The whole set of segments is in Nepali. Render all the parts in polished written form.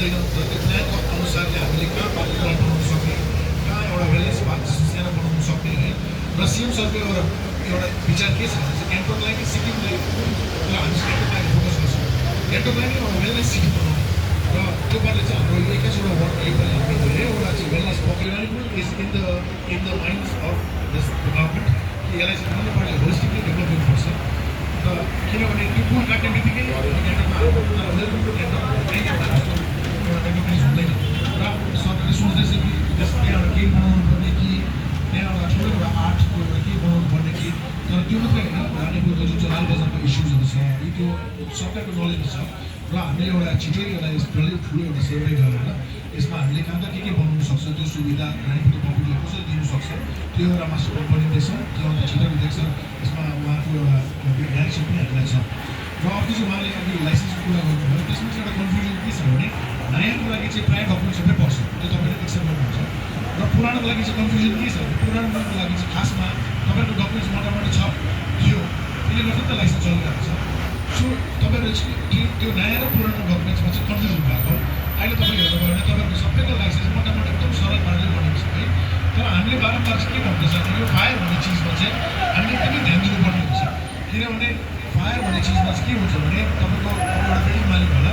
छैन त्यो प्लानको अनुसारले हामीले कहाँ पार्टी प्लान बनाउन सक्ने, कहाँ एउटा वेलनेस पार्क सानो बनाउन सक्ने है। र सिएम सरको एउटा विचार के छ भने चाहिँ गान्तोकलाई नै सिक्किमलाई हामी गान्तोकलाई फोकस गर्छौँ, गान्तोकलाई नै एउटा वेलनेस सिटी बनाउने र त्यो पार्टी चाहिँ हाम्रो 21वटा वार्ड एरियाले हामी धेरैवटा चाहिँ wellness popularity is in the minds of this government कि यसलाई चाहिँ कुनै पार्टी होलिस्टिकली डेभलप गर्नुपर्छ। र किनभने त्यो पुल काट्ने बित्तिकै गान्तोकमा वेलकम टु गान्तोक हुँदैन र सरकारले सोच्दैछ कि त्यहाँबाट केही बनाउनु पर्ने कि त्यहाँबाट ठुलो एउटा आर्टको एउटा केही बनाउनु पर्ने कि। तर त्यो मात्रै होइन, रानीपुरको जुन चाहिँ लाल बजारको इस्युजहरू छ त्यो सरकारको नलेजमा छ र हामीले एउटा छिटै एउटा यसले ठुलो एउटा सर्भे गरेर यसमा हामीले कहाँ कहाँ के बनाउनु सक्छ, त्यो सुविधा रानीपुरको पब्लिकलाई कसरी दिनु सक्छ, त्यो एउटा मास्टर प्लान बनिँदैछ। त्यो अन्त छिटो देख्छ, यसमा उहाँको एउटा डाइरेक्सन पनि हामीलाई छ। र अर्को चाहिँ उहाँले अघि लाइसेन्सको कुरा गर्नुभयो, त्यसमा चाहिँ एउटा कन्फ्युजन के छ भने नयाँको लागि चाहिँ प्रायः डकुमेन्ट सबै पर्छ, त्यो तपाईँले एक्सेप्ट गर्नुहुन्छ। र पुरानोको लागि चाहिँ कन्फ्युजन के छ भने पुरानोको लागि चाहिँ खासमा तपाईँको डकुमेन्ट्स मोटामोटी छ थियो, त्यसले गर्दा त लाइसेन्स चलिरहेको छ। सो तपाईँहरू चाहिँ त्यो नयाँ र पुरानो डकुमेन्ट्समा चाहिँ कन्फ्युजन भएको। अहिले तपाईँले हेर्नुभयो भने तपाईँको सबैको लाइसेन्स मोटामोटी एकदम सरल पाराले बनेको छ है। तर हामीले बारम्बार चाहिँ के भन्दैछ भने यो फायर भन्ने चिजमा चाहिँ हामीले एकदमै ध्यान दिनुपर्ने हुन्छ। किनभने फायर भन्ने चिजमा चाहिँ के हुन्छ भने तपाईँको एउटा बिल्डिङ मालिक होला,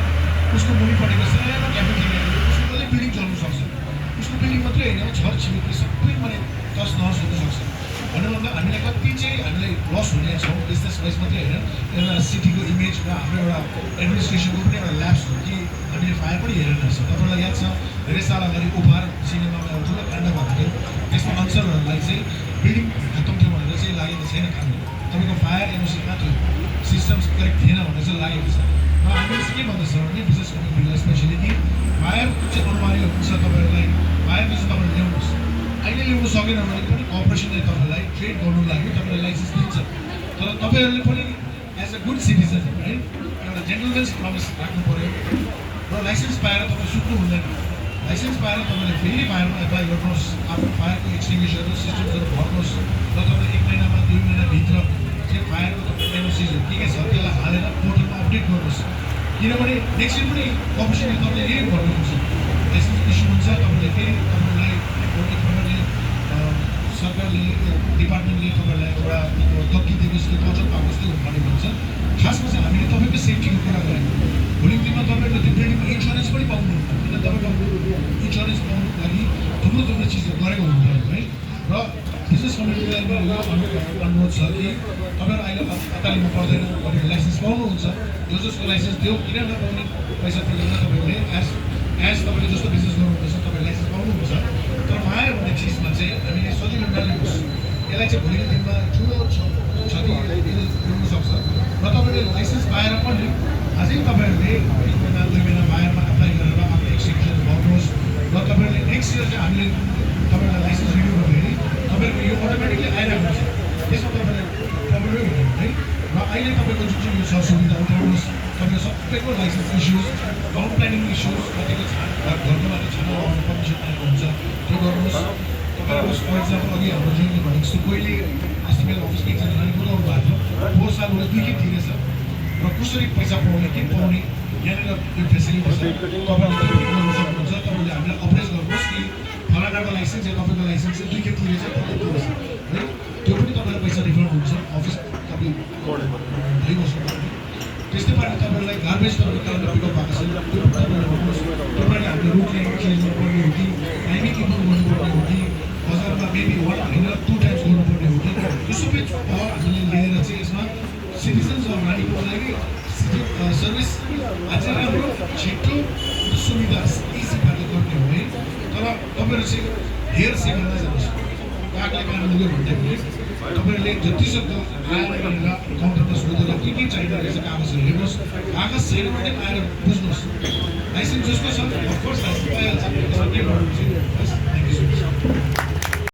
उसको मुनिपट्टिको सानो क्याफेटेरिया उसको कसले बिल्डिङ चल्नु सक्छ, उसको बिल्डिङ मात्रै होइन छर छिमेकी सबै माने तस नहस हुन सक्छ। भन्नु भन्दा हामीलाई कति चाहिँ हामीलाई लस हुने छौँ बिजनेस वाइज मात्रै होइन, एउटा सिटीको इमेज र हाम्रो एउटा एडमिनिस्ट्रेसनको पनि एउटा ल्याब्स हो कि हामीले फायर पनि हेरेर रहेछ। तपाईँलाई याद छ धेरै साल अगाडि उपहार सिनेमामा एउटा ठुलो काण्ड भएको थियो, त्यसमा अनसरहरूलाई चाहिँ बिल्डिङ खत्तम थियो भनेर चाहिँ लागेको छैन काण्ड, तपाईँको फायर एनओसी कहाँ थियो, सिस्टम्स करेक्ट थिएन भनेर चाहिँ लागेको छ। र हामीले चाहिँ के भन्दैछ भने बिजनेस कम्युनिटीलाई स्पेसली कि फायर चाहिँ अनिवार्य हुन्छ तपाईँहरूलाई, फायरको चाहिँ तपाईँले ल्याउनुहोस्। अहिले ल्याउनु सकेन भने पनि कर्पोरेसनले तपाईँलाई ट्रेड गर्नु लागि तपाईँलाई लाइसेन्स दिन्छ। तर तपाईँहरूले पनि एज अ गुड सिटिजन है एउटा जेन्टलमेन्स प्रमिस राख्नु पऱ्यो र लाइसेन्स पाएर तपाईँ सुत्नु हुँदैन। लाइसेन्स पाएर तपाईँले फेरि फायरमा एप्लाई गर्नुहोस्, आफ्नो फायरको एक्सटिङ्ग्विसरहरू सिस्टम्सहरू भर्नुहोस् र तपाईँ 1 महिनामा 2 महिनाभित्र चाहिँ फायरको तपाईँ एनओसीहरू के छ त्यसलाई हालेर पोर्टलमा अपडेट गर्नुहोस्। किनभने नेक्स्ट इयर पनि कर्पोरेसनले तपाईँले यही भन्नुहुन्छ, लाइसेन्स इस्यु हुन्छ तपाईँले फेरि तपाईँलाई सरकारले डिपार्टमेन्टले तपाईँलाई एउटा तक्की दिएको जस्तो कचल पाएको जस्तो भनेको हुन्छ। खासमा चाहिँ हामीले तपाईँको सेफ्टीको कुरा गरेको, भोलिको दिनमा तपाईँको त्यो बिल्डिङको इन्सुरेन्स पनि पाउनुहुन्छ, किन तपाईँको इन्सुरेन्स पाउनुको लागि थुप्रो थुप्रो चिजहरू गरेको हुनुपर्यो है। र बिजनेस कम्युनिटीलाई मेरो यो अनुरोध छ कि तपाईँहरू अहिले अत्तालिनु पर्दैन, तपाईँले लाइसेन्स पाउनुहुन्छ, जो जसको लाइसेन्स दियो किन नपाउने पैसा तिरेर तपाईँले एज तपाईँले जस्तो बिजनेस गर्नुहुँदैछ तपाईँले लाइसेन्स पाउनुहुन्छ। तर फायर भन्ने चिजमा चाहिँ हामीले सजिलो नलिनुहोस्, यसलाई चाहिँ भोलिको दिनमा ठुलो क्षति ल्याउनु सक्छ। र तपाईँले लाइसेन्स पाएर पनि अझै तपाईँहरूले 1 महिना 2 महिना फायरमा एप्लाई गरेर आफ्नो एक्सटेन्सन भर्नुहोस् र तपाईँहरूले नेक्स्ट इयर चाहिँ हामीले तपाईँलाई लाइसेन्स रिन्यू गर्दाखेरि तपाईँको यो अटोमेटिकली आइरहेको छ, त्यसमा तपाईँलाई प्रब्लमै हुँदैन है। र अहिले तपाईँको जुन चाहिँ यो सुविधा उठाउनुहोस्, तपाईँको सबैको licence issues, town planning issues, कतिको घरको लागि छाना लगाउने पर्मिसन आएको हुन्छ त्यो गर्नुहोस्। तपाईँहरू फर इक्जाम्पल अघि हाम्रो जुनले भनेको जस्तो कोहीले एस्टिमेट अफिसमा एकजना नानी बुझाउनु भएको थियो, 4 सालबाट 2 खेप तिरेछ र कसरी पैसा पाउने के पाउने यहाँनिर यो फेसिलिटी छ, तपाईँले गर्नु सक्नुहुन्छ। तपाईँले हामीलाई अप्रोच गर्नुहोस् कि फलानाको लाइसेन्स या तपाईँको लाइसेन्स चाहिँ 2 खेप तिरेछ है, त्यो पनि तपाईँलाई पैसा रिफन्ड हुन्छ, अफिस तपाईँ भइबस्नु। त्यस्तै पाराले तपाईँलाई गार्बेज तपाईँको कहाँबाट पिकअप भएको छ त्यो पनि तपाईँले भन्नुहोस्। तपाईँले हामीले रुट लाइन चेन्ज गर्नुपर्ने हो कि टाइमिङ इम्प्रुभ गर्नुपर्ने हो कि बजारमा मेबी 1 होइन 2 टाइम्स गर्नुपर्ने हो कि यो सबै हामीले लिएर चाहिँ यसमा सिटिजन्स अफ रानीपुरलाई सर्भिस अझै राम्रो छिटो सुविधा इजी पाराले गर्ने हो है। तर तपाईँहरू चाहिँ धेर सेवा नजानुहोस्, कागले काम लग्यो भन्दाखेरि तपाईँहरूले जतिसक्दो आएर यहाँनिर काउन्टरमा सोधेर के चाहिँदो रहेछ कागजहरू हेर्नुहोस्, कागज छैन भने आएर बुझ्नुहोस्। लाइसेन्स जसको छ अफकोर्स लाइसेन्स पाइहाल्छ, तर के गर्नुहुन्छ